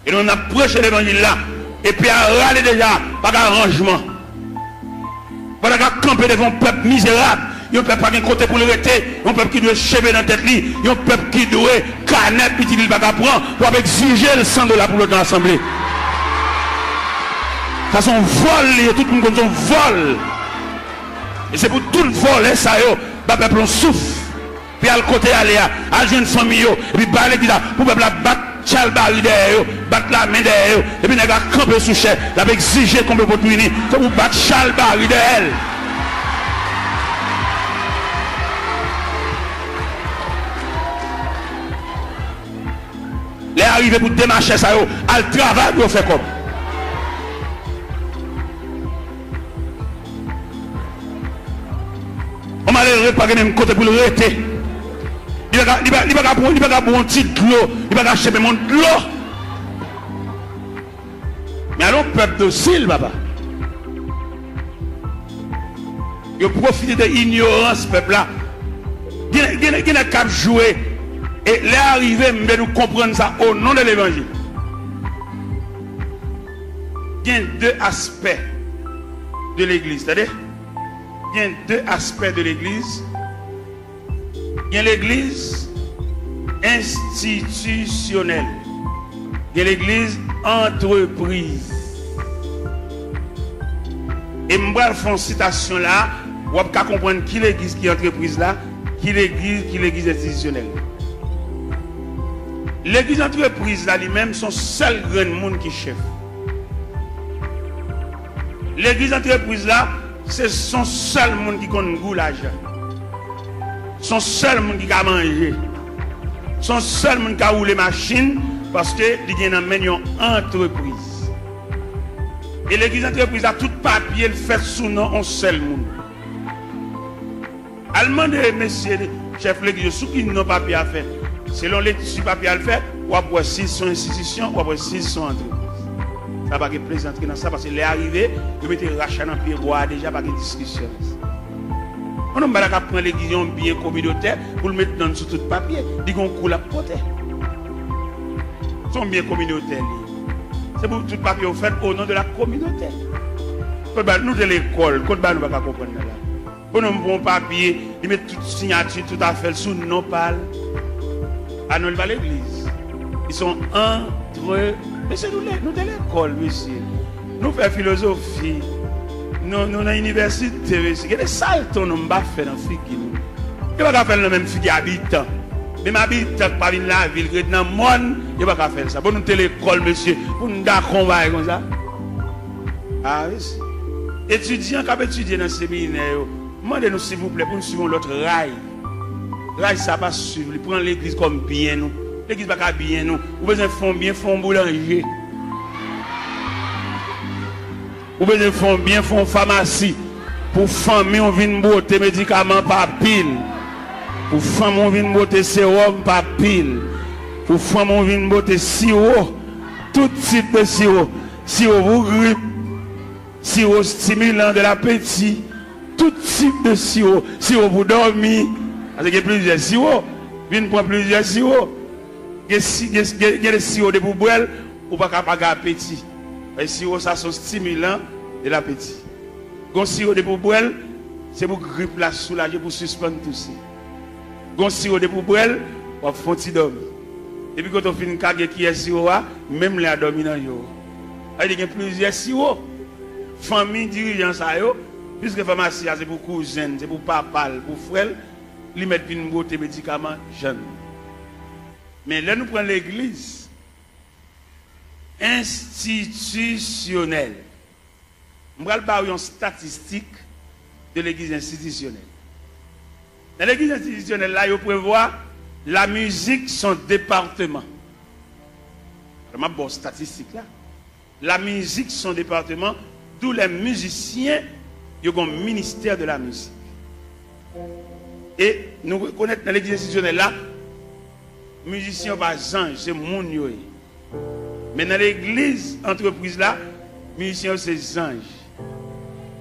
E nou menm n ap preche levanjil la. E pye a rale deja. Pa gen aranjman. Pandan k ap kanpe devan yon pèp mizerab, yon pèp pa gen kote pou l rete, yon pèp ki dwe cheve nan tèt li, yon pèp ki dwe kanè pitit li l pa ka pran, w ap egzije l san dola pou l ret nan asanble. Sa se yon vòl li ye, tout moun konn se yon vòl. E se pou tout vòlè sa yo ba pèp la yon souf. Pou y al kote y ale a, al jwenn fanmi yo, epi bay legliz la, pou pèp la bat chalbari dèyè yo, bat lamen dèyè yo, epi nèg la kanpe sou chè, l ap egzije konbyen pou vini, se pou bat chalbari dèyè l. Lè a rive pou demachè sa yo al travay pou yo fè kòb. Yon malere pa gen menm kote pou l rete. Li pa ka, li pa, li pa ka pran, li pa ka bwè yon ti dlo, li pa ka achte menm yon dlo. Men al yon pèp dosil, papa. Yo pwofite de inyorans pèp la. Gen, gen, gen nèg k ap jwe. E lè a rive, m vle nou konprann sa o non de levanjil. Gen de aspè de legliz, tande. Gen de aspè de legliz. Gen legliz enstitisyonèl. Gen legliz antrepriz. E m pral fè yon sitasyon la, w ap ka konprann ki legliz ki antrepriz la, ki legliz ki legliz enstitisyonèl. Legliz antrepriz la, li menm, se yon sèl grenn moun ki chèf. Legliz antrepriz la, se, se yon sèl moun ki konn gou lajan. Se yon sèl moun ki ka manje. Se yon sèl moun ki ka woule machin, paske li gen nan men l yon antrepriz. E legliz antrepriz la, tout papye l fèt sou non yon sèl moun. Al mande mesye chèf legliz yo sou ki non papye a fèt. Selon lekti papye a l fèt, w ap wè si l se yon enstitisyon, w ap wè si l se yon antrepriz. Sa pa gen plezantri nan sa, paske lè a rive, yo mete racha nan pye bwa a deja, pa gen diskisyon. Yon nonm pa ta ka pran legliz yon byen kominotè pou l met non l sou tout papye. Li gen yon kou l ap pote. Se yon byen kominotè li ye. Se pou tout papye yo fèt o non de la kominote. Kot ba nou te lekòl, kot ba nou pa ka konprann nan la. Bonòm pran yon papye, li met tout siyati, tout afè l sou non pa l. A non, li pa legliz. Li se yon antre-, mesye, nou le-, nou te lekòl, mesye. Nou fè filozofi. Nou, nou nan inivèsite, mesye. Gade salte yon nonm pa fè nan figi nou. Yo pa ka fè l nan menm figi abitan. Menm abitan k pa vin lavil, ki ret nan mòn, yo pa ka fè l sa. Bon, nou te lekòl, mesye, pou n dakò yon bagay konsa. A, mesye. Etidyan k ap etidye nan seminè yo, mande nou, silvouplè, pou n swiv yon lòt ray. Ray sa pa swiv li. Pran legliz kòm byen nou. Legliz pa ka byen nou. Ou bezwen fè yon byen, fè yon boulanje. Ou bezwen fè yon byen, fè yon famasi. Pou fanmi w vin bwote medikaman pa pil. Pou fanmi w vin bwote sewòm pa pil. Pou fanmi w vin bwote siwo. Tout tip de siwo. Siwo pou grip. Siwo stimilan de lapeti. Tout tip de siwo. Siwo pou dòmi. Paske gen plizyè siwo. Vin pran plizyè siwo. Gen, si, gen, gen, gen de siwo depi w bwè l, ou pa ka pa gen apeti. E siwo sa se yon stimulan de lapeti. Gon siwo depi w bwè l, se pou grip la soulaje, pou sispann touse. Gon siwo depi w bwè l, w ap fè yon ti dòmi. Depi kote w fin kage kiyè siwo a, menm lè a dòmi nan je w. Sa vle di gen plizyè siwo. Fanmi dirijan sa yo, piske famasi a se pou kouzen l, se pou papa l, pou frè l, li mèt vin bwote medikaman jan l. Men lè nou pran legliz enstitisyonèl, m pral ba w yon statistik de legliz enstitisyonèl. Nan legliz enstitisyonèl la, yo prevwa la mizik se yon depatman. Alò, m ap ba w statistik la. La mizik se yon depatman, d'où les musiciens, yo gen yon ministè de la mizik. E nou rekonèt nan legliz enstitisyonèl la, mizisyen yo pa zanj, se moun yo ye. Men nan legliz antrepriz la, mizisyen yo se zanj.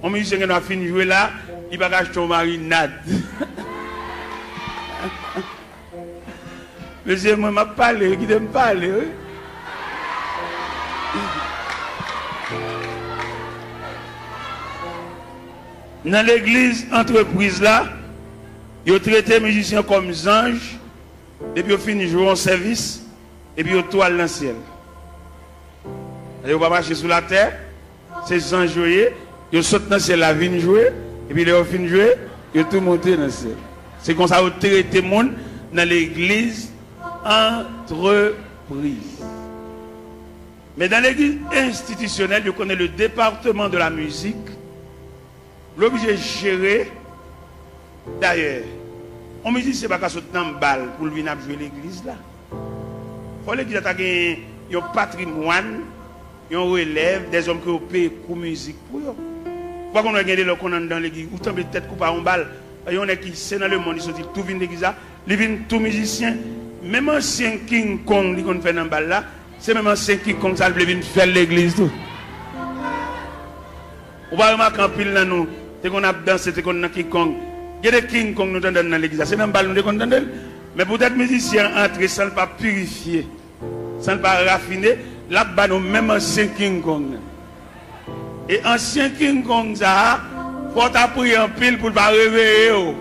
Yon mizisyen gen dwa fin jwe la, li pa ka achte yon marinad. Mesye, mwen m ap pale, wi, kite m pale, wi. Nan legliz antrepriz la, yo trete mizisyen kòm zanj, depi yo fin jwe yon sèvis, epi yo tou al nan syèl. Yo pa mache sou latè, se zanj yo ye, yo sot nan syèl la vin jwe, epi lè yo fin jwe, yo tou monte nan syèl. Se konsa yo trete moun nan legliz antrepriz. Men nan legliz enstitisyonèl, yo konnen le département de la musique, l oblije jere. Dayè, yon mizisyen pa ka sot nan bal pou l vin ap jwe legliz la. Fò legliz la ta gen yon patrimwàn, yon relèv, dèzòm ke yo peye kou mizik pou yo. Ou pa konn wè gen de lè w konn anndan legliz, ou tanbe tèt kou pa yon bal. Yon nèg ki se nan lemonn li soti, li tou vin legliz la, li vin tou mizisyen. Menm ansyen King Kong li konn fè nan bal la, se menm ansyen King Kong sa l vle vin fè l legliz tou. Ou pa remake anpil nan nou te konn ap danse, te konn nan King Kong. Gen de King Kong nou t anndan nan legliz la. Se nan bal nou te konn tande l. Men poutèt mizisyen an antre san l pa pirifye, san l pa rafine, l ap ba nou menm ansyen King Kong nan. E ansyen King Kong sa a, fò w ta priye anpil pou l pa reveye w.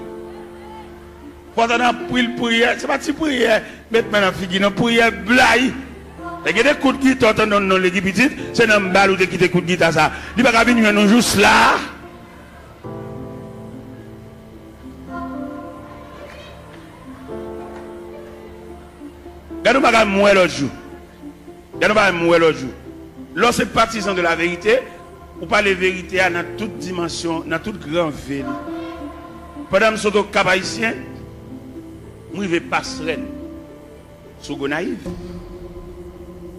Fò w ta nan pri-, priyè, se pa ti priyè, met men nan figi, non, priyè blayi. E gen de kout gita w tande nan legliz pitit, se nan bal ou te kite kout gita sa. Li pa ka vin jwenn nou jous la. Gade yon bagay m wè lòt jou. Gade yon bagay m wè lòt jou. Lè w se patizan de la verite, ou pale verite a nan tout dimansyon, nan tout gran ve li. Pandan m sot Okap Ayisyen, m rive Pasrèn, sou Gonayiv.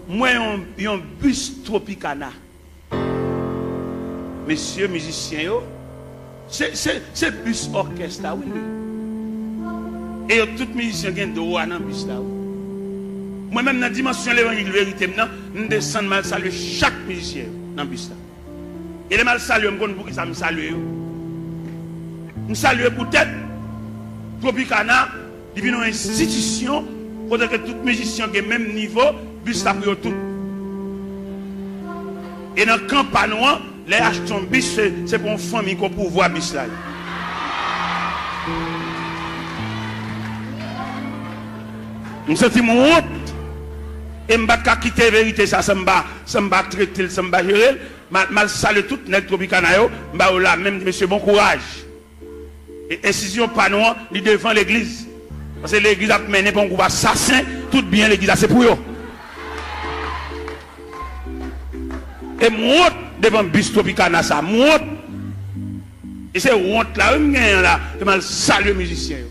M wè yon, yon bis Tropicana. Mesye mizisyen yo, se, se, se bis òkès la, wi, li. E yo tout mizisyen gen dwa nan bis la, wi. Mwen menm nan dimansyon levanjil verite m nan, m desann m al salye chak mizisyen yo nan bis la. E lè m al salye yo, m konn poukisa m salye yo. M salye poutèt Tropicana, li vin yon enstitisyon kote ke tout mizisyen gen menm nivo, bis la pou yo tout. E nan kan pa nou an, lè y achte yon bis, se, se pou yon fanmi ke w pouvwa bis la ye. M santi m wont, e m pa t ka kite verite sa san m pa, san m pa trete l, san m pa jere l. M al, m al salye tout nèg Tropicana yo, m ba yo lamen, m di, "Mesye, bon kouraj." E enstitisyon pa nou an, li devan legliz. Paske legliz ap mennen pa yon gwoup asasen, tout byen legliz la se pou yo. E m wont devan bis Tropicana sa, m wont. E se wont la, wi, m genyen la, ke m al salye mizisyen yo.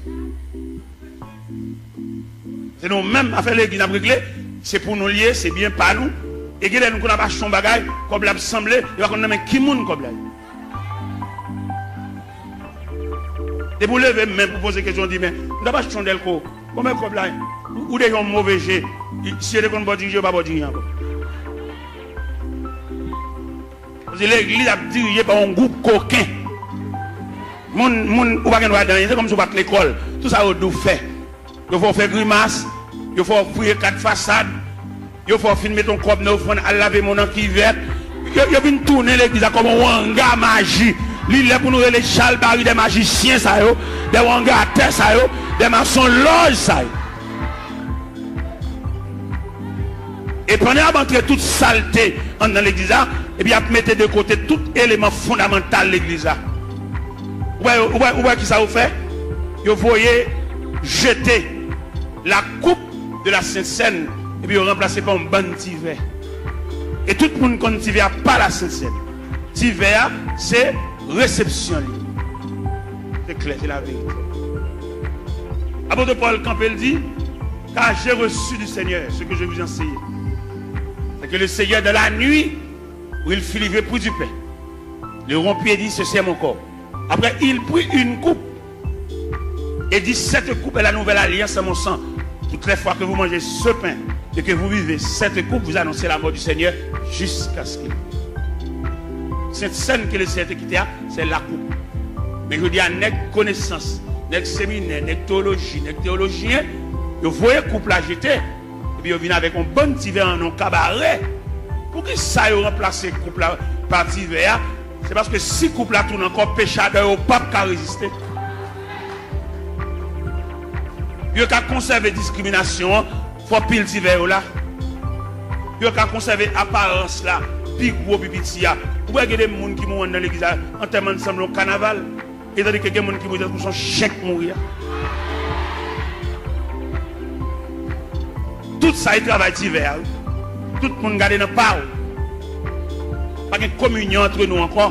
Se nou menm, afè legliz n ap regle, se pou nou l ye, se byen pa nou. E gen lè nou konn ap achte yon bagay, kòb la ap sanble, yo pa konn nan men ki moun kòb la ye. Depi w leve men pou poze kesyon, w di, "Men, m t ap achte yon dèlko, konbyen kòb la ye?" Ou, ou deja yon move je. Si yo te konn ba w dirije, yo pa ba w dirije ankò. Paske legliz ap dirije pa yon gwoup koken. Moun, moun, ou pa gen dwa di anyen, se kòmsi ou pa t lekòl. Tout sa yo di w fè. Yo fè w fè grimas, yo fè w fouye kat fasad, yo fè w fin mete yon kòb nan ofrann al lave men w nan kivèt. Yo, yo vin tounen legliz la kòm yon wanga maji. Li lè pou nou rele chalbari dè majisyen sa yo, dè wangatè sa yo, dè masonlòj sa yo. E pandan y ap antre tout salte anndan legliz la, epi y ap mete de kote tout eleman fondamantal legliz la. Ou wè, ou wè, ou wè kisa yo fè? Yo voye jete la coupe de la Sainte Seine, epi yo ranplase pa yon bann ti vè. E tout moun konn ti vè a pa la Sainte Seine. Ti vè a, se resepsyon li. Se klè, se laverite. Apot Pòl kanpe, l di, car j'ai reçu du Seigneur ce que je vous enseigne. C'est que le Seigneur, dans la nuit, où il fut livré pour du pain, le rompit et dit, ceci est mon corps. Après, il prit une coupe et dit, cette coupe est la nouvelle alliance en mon sang. Toutes les fois que vous mangez ce pain et que vous buvez cette coupe, vous annoncez la mort du Seigneur jusqu'à ce qu'il vienne. Sent Sèn ke Leseyè te kite a, se lakoup. Men jodi a, nèg konesans, nèg seminè, nèg teyoloji, nèg teyolojyen, yo voye koup la jete, epi yo vin avèk yon bann ti vè an yon kabarè. Poukisa yo ranplase koup la pa ti vè a? Se paske si koup la tounen ankò, peche adan yo p ap ka reziste. Yo ka konsève diskriminasyon an, fò pil ti vè yo la. Yo ka konsève aparans la, pi gwo, pi piti a. Ou wè gen de moun ki mouri anndan legliz la, antèman sanble yon kanaval. E tandike gen moun ki mouri tankou se yon chen k mouri a. Tout sa e travay ti vè a, wi. Tout moun gade nan pa w. Pa gen kominyon antre nou ankò.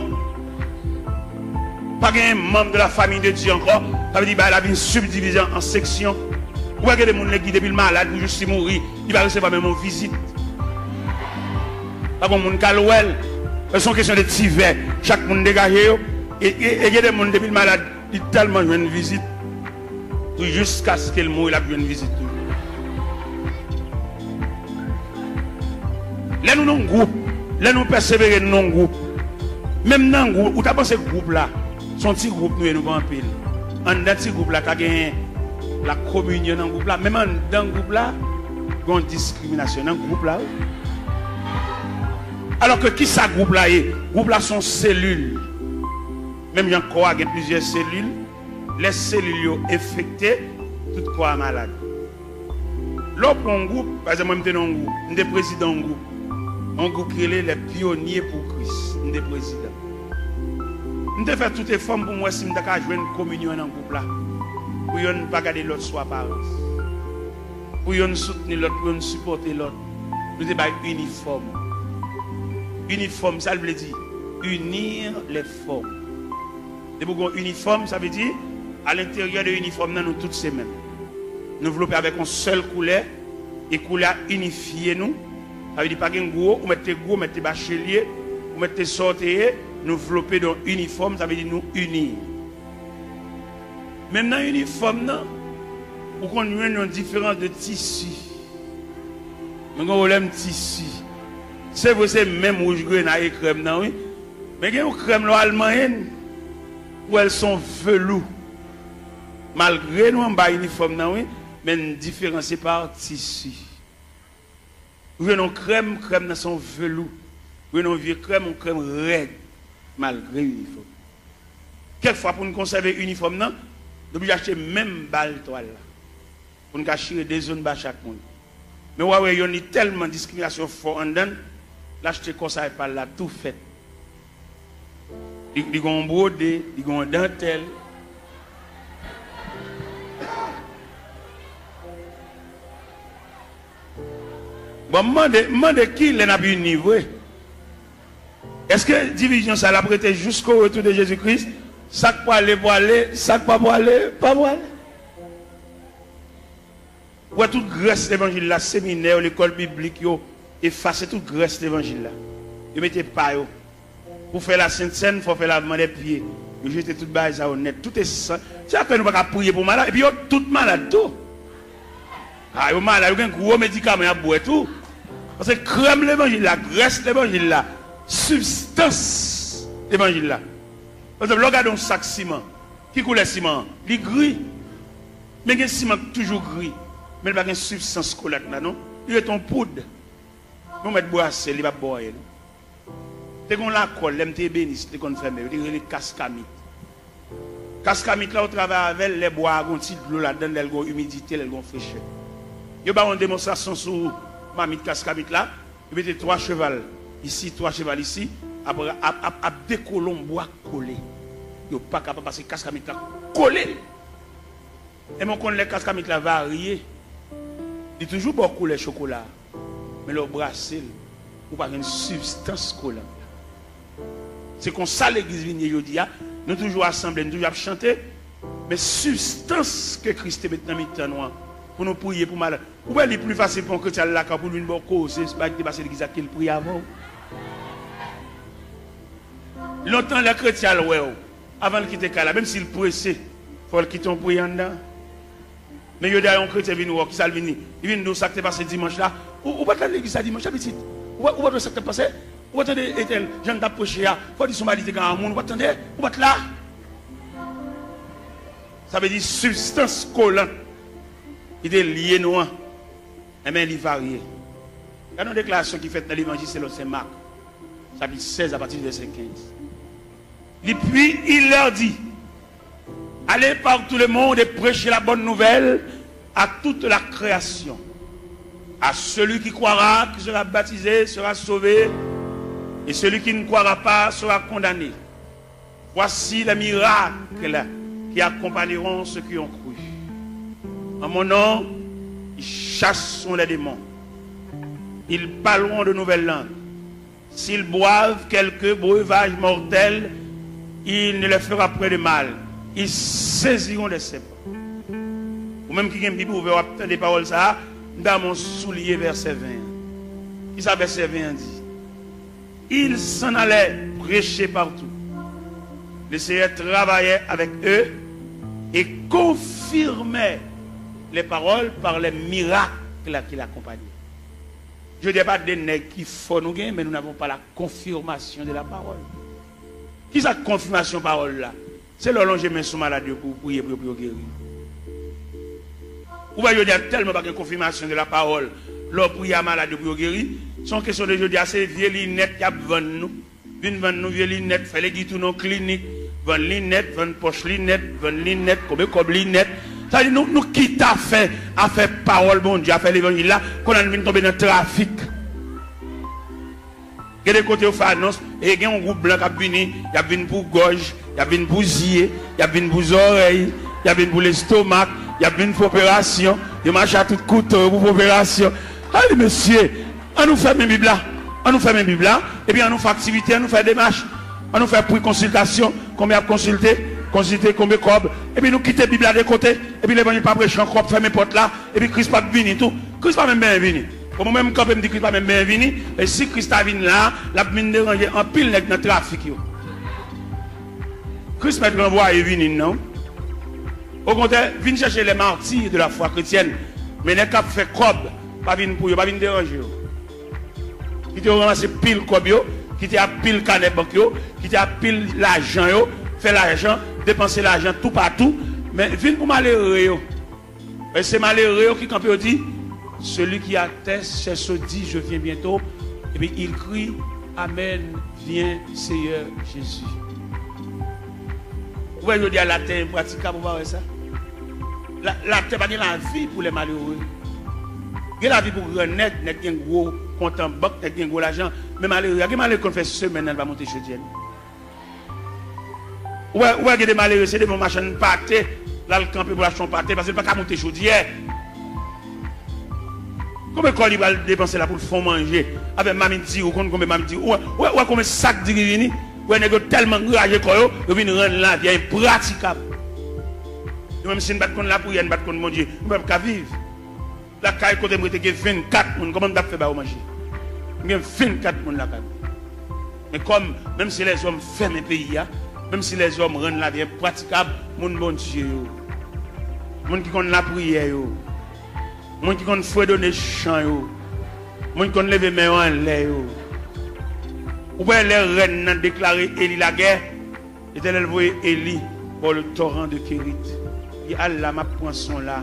Pa gen manm de la famille de Dieu ankò. Sa vle di bagay la vin sibdivize an, an seksyon. Ou wè gen de moun legliz depi l malad pou jis li mouri, li pa resevwa menm yon vizit. Pa gen moun k al wè l. Se yon kesyon de ti vè. Chak moun degaje yo. E, e, e gen de moun depi l malad, li tèlman jwenn vizit. Pou jiskaske l mouri, l ap jwenn vizit toujou. Lè nou nan yon gwoup, lè nou pèsevere, nou nan yon gwoup. Menm nan gwoup, ou ta panse gwoup la, se yon ti gwoup nou ye, nou pa anpil. Anndan ti gwoup la, ta gen lakominyon nan gwoup la. Menm anndan gwoup la, gen yon diskriminasyon nan gwoup la, wi. Alòske kisa gwoup la ye? Gwoup la se yon selil. Menm jan kò a gen plizyè selil, lè selil yo enfekte, tout kò a malad. Lè w pran yon gwoup, pa egzanp, mwen m te nan yon gwoup, m te prezidan yon gwoup. Yon gwoup ki rele Les Pionniers pour Christ, m te prezidan. M te fè tout efò m pou m wè si m ta ka jwenn kominyon an nan gwoup la. Pou yonn pa gade lòt sou aparans. Pou yonn soutni lòt, pou yonn sipòte lòt. Nou te bay inifòm. Inifòm, sa l vle di? Unir les formes. Depi w gen yon inifòm, sa vle di, alenteryè de inifòm nan, nou tout se menm. Nou vlope avèk yon sèl koulè, e koulè a inifye nou. Sa vle di, pa gen gwo, ou mèt te gwo, ou mèt te bachelyè, ou mèt te sa w te ye, nou vlope de yon inifòm, sa vle di nou ini. Menm nan inifòm nan, ou konn jwenn yon diferans de tisi. Men gen pwoblèm tisi. Se vre, se menm wouj grenay e krèm nan, wi. Men gen yon krèm, lè w al manyen l, ou wè l se yon velou. Malgre nou anba inifòm nan, wi, men n diferansye pa tisi. Ou jwenn yon krèm, krèm nan se yon velou. Ou jwenn yon vye krèm, yon krèm rèd, malgre inifòm. Kèlkfwa, pou n konsève inifòm nan, nou oblije achte menm bal twal la. Pou n ka chire de zo anba chak moun. Men w a wè yonn, li tèlman diskriminasyon fò anndan l, l achte kòsay pa l la tou fèt. Li, li gen yon bwode, li gen yon dantèl. Bon, m mande, m mande kilè n ap ini vre? Èske divizyon sa l ap rete jusqu'au retour de Jésus-Christ? Sa k pwale, pwale, sa k pa pwale, pa pwale. Ou wè tout grès levanjil la, seminè yo, lekòl biblik yo, efase tout grès levanjil la. Yo mete pa yo. Pou fè la Sent Sèn, fò fè lavman dè pye. Yo jete tout bagay sa yo nèt. Tout esan-, se sa k fè nou pa ka priye pou malad. Epi yo tout malad tou. A, yo malad, yo gen gwo medikaman y ap bwè tou. Paske krèm levanjil la, grès levanjil la, sibstans levanjil la. Pa egzanp, lè w gade yon sak siman, Ki koulè siman an? Li gri. Men gen siman ki toujou gri. Men li pa gen sibstans kolat la, non. Li ret yon poud. Men w mèt brase l, li p ap ba w anyen, non. Te gen yon lakòl, lè m te ebenis, te konn fèmen, yo te rele kaskamit. Kaskamit la, ou travay avè l, lè bwa a gen yon ti dlo ladan l, lè l gen yon imidite, lè l gen yon frechè. Yo ba w yon demonstrasyon sou mamit kaskamit la, yo mete twa cheval isi, twa cheval isi, ap, ap, ap, ap dekole yon bwa kole. Yo pa kapab pase kaskamit la kole l. Ebyen, w konn lè kaskamit la varye, li toujou ba w koulè chokola. Men lè w brase l, ou pa jwenn sibstans kolan. Se konsa legliz vin ye jodi a. Nou toujou asanble, nou toujou ap chante. Men sibstans ke Kris te met nan mitan nou an, pou nou priye pou malad. Ou wè, li pli fasil pou yon kretyen al lakay pou l vin ba w koze bagay ki te pase legliz la ke l priye avè w. Lontan, lè kretyen al wè w, avan l kite kay la, menm si l prese, fò l kite yon priyè anndan. Men jodi a, yon kretyen vin wè w, kisa l vin di? Li vin di w sa k te pase dimanch la. Ou, ou pa t al legliz la dimanch la, pitit? Ou pa, ou pa t wè sa k t ap pase? Ou pa tande etèl, jan l t ap preche a? Fò di se yon bagay li te gen a moun, ou pa t tande? Ou pa t la? Sa vle di sibstans kolan ki te lye nou an, enben, li varye. Gade yon deklarasyon ki fèt nan Levanjil selon Sen Mak, chapit sèz, apati de vèsè kenz. Li, puis il leur dit, allez par tout le monde et prêchez la bonne nouvelle à toute la création. À celui qui croira, qui sera baptisé, sera sauvé, et celui qui ne croira pas sera condamné. Voici les miracles qui accompagneront ceux qui ont cru. En mon nom, ils chasseront les démons. Ils parleront de nouvelles langues. S'ils boivent quelque breuvage mortel, il ne leur fera point de mal. Ils saisiront des serpents. Ou menm ki gen Bib ouvè, w ap tande pawòl sa a, m ta renmen w souliye vèsè ven an. Kisa vèsè ven an di? Ils s'en allaient prêcher partout. Le Seigneur travaillait avec eux et confirmait les paroles par les miracles qui l'accompagnaient. Jodi a, pa de nèg ki fò nou gen, mais nous n'avons pas la confirmation de la parole. Kisa k konfimasyon pawòl la? Se lè w lonje men sou malad yo pou w priye pou yo, pou yo geri. Ou wè, jodi a tèlman pa gen konfimasyon de la parole. Lè w priye a malad yo pou yo geri, se yon kesyon de jodi a, se vye linèt y ap vann nou. Vin vann nou vye linèt, fè legliz tounen yon klinik, vann linèt, vann pòch linèt, vann linèt, konbe kòb linèt. Sa vle di nou, nou kite afè, afè pawòl Bondye, afè levanjil la, kounye a nou vin tonbe nan trafik. Gen de kote yo fè anons, e gen yon gwoup blan k ap vini, y ap vin pou gòj, y ap vin pou zye, y ap vin pou zòrèy, y ap vin pou lestomak, y ap vin pou operasyon, yo mache a tout kouto yo pou fè operasyon. Ay, mesye, ann nou fèmen Bib la, ann nou fèmen Bib la, epi ann nou fè aktivite, ann nou fè demach, ann nou fè pri konsiltasyon, konbyen y ap konsilte, konsilte konbyen kòb, epi nou kite Bib la de kote, epi levanjil pa preche ankò, ap fèmen pòt la, epi Kris p ap vini tou. Kris pa menm benyen vini. Bon, mwen menm, m kanpe, m di Kris pa menm benyen vini. E si Kris ta vin la, l ap vin deranje anpil nèg nan trafik yo. Kris mèt ranvwaye vini l, non. Okontrè, vin chèche les martyrs de la foi chrétienne. Men nèg k ap fè kòb, pa vin pou yo, pa vin deranje yo. Kite yo ranmase pil kòb yo, kite ap pil kanè bank yo, kite ap pil lajan yo, fè lajan, depanse lajan toupatou. Men vin pou malere yo. E se malere yo ki kanpe, yo di, celui qui atteste, cherche, dit, je viens bientôt. Epi il crie, amen, viens, Seigneur Jésus. Ou wè, jodi a, latè enpratikab, ou pa wè sa? La, latè pa gen lavi pou lè malere. Gen lavi pou gran nèg, nèg gen gwo kont an bank, nèg gen gwo lajan. Men malere, gen malere konn fè semèn nan, l pa monte chodyè. Ou wè, ou wè, gen de malere, se devan machann pate, l al kanpe pou l achte yon pate, paske l pa ka monte chodyè. Konbyen kòb li pral depanse la pou l fè yon manje? Avèk mamit diri, ou konn konbyen mamit diri? Ou wè, ou wè, ou wè konbyen sak diri vini? Ou wè, nèg yo tèlman anraje kò yo, yo vin rann lavi a enpratikab. Nou menm, si n pa t konn lapriyè, n pa t konn Bondye, nou pa t ap ka viv. Lakay kote m rete gen vennkat moun, kòman m t ap fè ba yo manje? M gen vennkat moun lakay mwen. Men kòm, menm si lèzòm fèmen peyi a, menm si lèzòm rann lavi enpratikab, moun Bondye yo, moun ki konn lapriyè yo, moun ki konn fredone chan yo, moun ki konn leve men yo anlè yo. Ou wè lè rèn nan deklare Eli lagè, Letènèl voye Eli Bò le toran de Kerit. Li al la, m ap pran son la.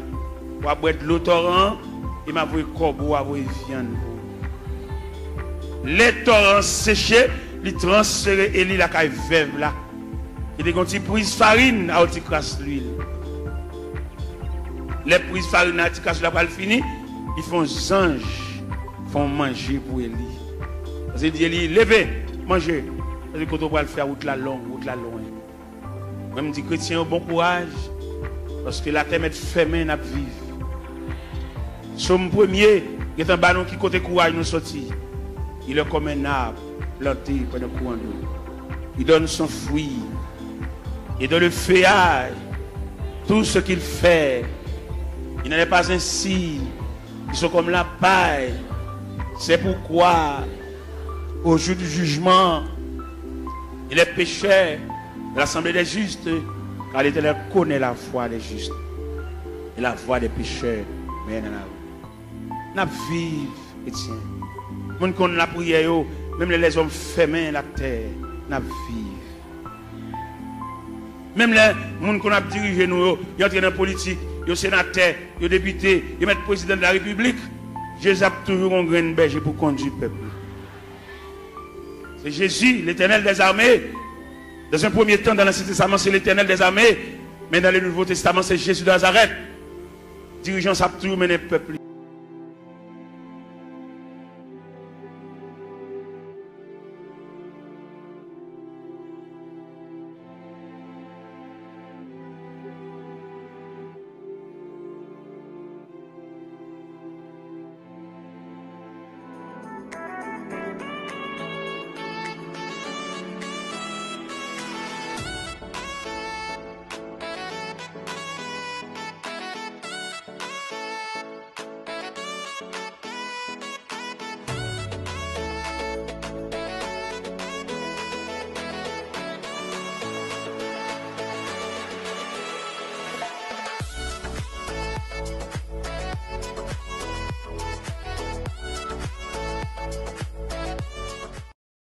W a bwè dlo toran an, e m a voye kòbo, w a voye vyann pou ou. Lè toran an seche, li transfere Eli lakay vèv la. Li te gen yon ti priz farin a yon ti kras lwil. Lè priz farin nan ti kras la pral fini, li fè yon zanj fè yon manje pou Eli. Paske li di Eli, leve, manje. Paske kote w pral fè a, wout la long, wout la lwen. Mwen, m di kretyen yo bon kouraj, paske latè mèt fèmen, n ap viv. Sòm premye gentan ba nou ki kote kouraj nou soti. Il est comme un arbre planté près d'un courant d'eau. Il donne son fruit. Et dans le feuillage, tout ce qu'il fait, il n'en est pas ainsi. Ils sont comme la paille. C'est pourquoi, au jour du jugement, il est pécheur de l'assemblée des justes, car l'Éternel connaît la voie des justes, et la voie des pécheurs mène à la ruine. N ap viv, kretyen. Moun konn lapriyè yo, menm lè lèzòm fèmen latè, n ap viv. Menm lè moun konn ap dirije nou yo, yo antre nan politik, yo senatè, yo depite, yo mèt prezidan de la repiblik, Jezi ap toujou gon grenn bèje pou kondui pèp li. Se Jezi, Letènèl dèzame. Dans un premier temps, dans l'Ancien Testament, c'est l'Éternel des armées, men dans le Nouveau Testament, c'est Jésus de Nazareth. Dirijan sa ap toujou mennen pèp li.